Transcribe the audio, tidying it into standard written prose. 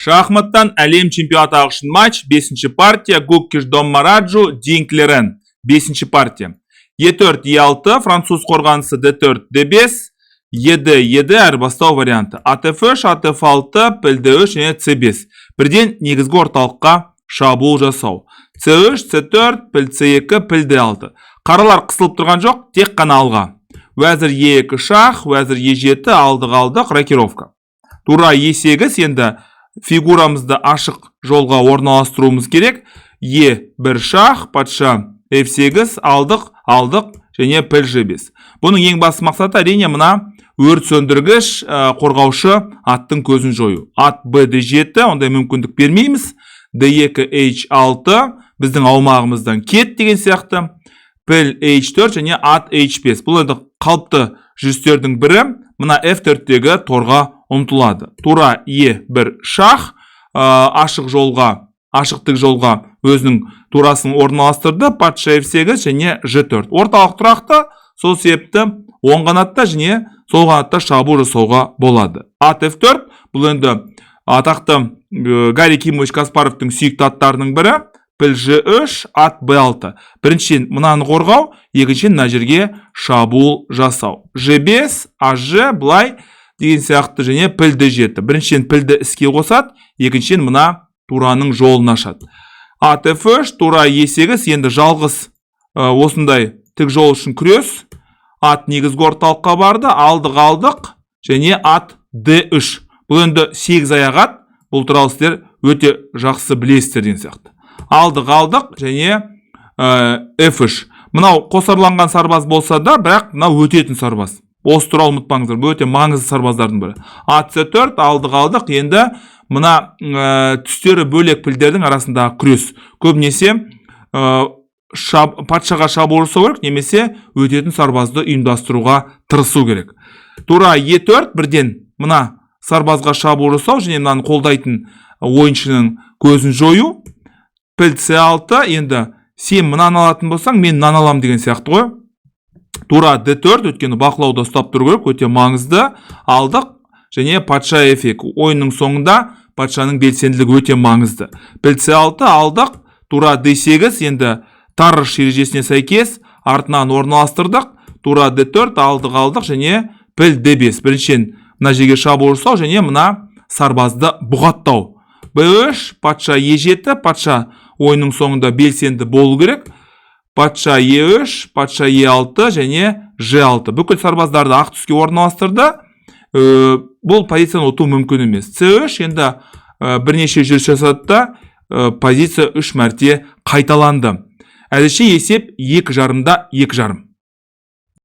Шахматтан әлем чемпионаты ағылшын матч, бесінші партия, Гукеш Доммараджу, Динг Лирен. Бесінші партия. Е4, Е6, француз қорғанысы, Д4, Д5, ЕД, ЕД, айырбастау варианты. Ат F3, ат F6, піл Д3 және С5. Бірден негізгі орталыққа шабуыл жасау. С3, С4, піл С2, піл Д6. Қаралар қысылып тұрған жоқ, тек қана алға. Уәзір Е2 шах, уәзір Е7, алдық, алдық, рокировка. Тура Е8, енді фигурамызды ашық жолға орналастыруымыз керек. Е1 шах, патша F8, алдық, алдық және піл Ж5. Бұның ең басты мақсаты, әрине, мына өрт сөндіргіш қорғаушы аттың көзін жою. Ат Б Д7, ондай мүмкіндік бермейміз. Д2 H6, біздің аумағымыздан кет деген сияқты. Піл H4 және ат H5. Бұл енді қалыпты жүрістердің бірі. Мына F4-тегі торға ұмтылады. Тура Е1 шах, ашық жолға, ашық тік жолға өзінің турасын орналастырды. Патша F8 және Ж4. Орталық тұрақты, сол себепті оң қанатта және сол қанатта шабуыл жасауға болады. Ат F4, бұл енді атақты Гарри Кимович Каспаровтың сүйікті аттарының бірі. Піл Ж3, ат Б6. Біріншіден, мынаны қорғау, екіншіден, мына жерге шабуыл жасау. Ж5, АЖ, былай деген сияқты және піл Д7. Біріншіден, пілді іске қосады, екіншіден, мына тураның жолын ашады. Ат F3, тура Е8, енді жалғыз осындай тік жол үшін күрес. Ат негізгі орталыққа барды, алдық, алдық және ат D3. Бұл енді 8 аяқ ат, бұл туралы сіздер өте жақсы білесіздер деген сияқты. Алдық, алдық және F3. Мынау қосарланған сарбаз болса да, бірақ мынау өтетін сарбаз. Осы туралы ұмытпаңыздар, бұл өте маңызды сарбаздардың бірі. Ат С4, алдық, алдық, енді мына түстері бөлек пілдердің арасындағы күрес. Көбінесе патшаға шабуыл жасау керек немесе өтетін сарбазды ұйымдастыруға тырысу керек. Тура Е4, бірден мына сарбазға шабуыл жасау және мынаны қолдайтын ойыншының көзін жою. Піл С6, енді сен мынаны алатын болсаң, мен мынаны аламын деген сияқты ғой. Тура Д4, өйткені бақылауда ұстап тұру керек, өте маңызды. Алдық және патша F2. Ойынның соңында патшаның белсенділігі өте маңызды. Піл С6, алдық, тура Д8, енді Тарыш ережесіне сәйкес артынан орналастырдық. Тура Д4, алдық, алдық және піл Д5. Біріншіден, мына жерге шабуыл жасау және мына сарбазды бұғаттау. Б3, патша Е7, патша ойынның соңында белсенді болу керек. Патша Е3, патша Е6 және Ж6. Бүкіл сарбаздарды ақ түске орналастырды. Бұл позицияны ұту мүмкін емес. С3, енді бірнеше жүріс жасады да, позиция үш мәрте қайталанды. Әзірше есеп 2,5-да 2,5.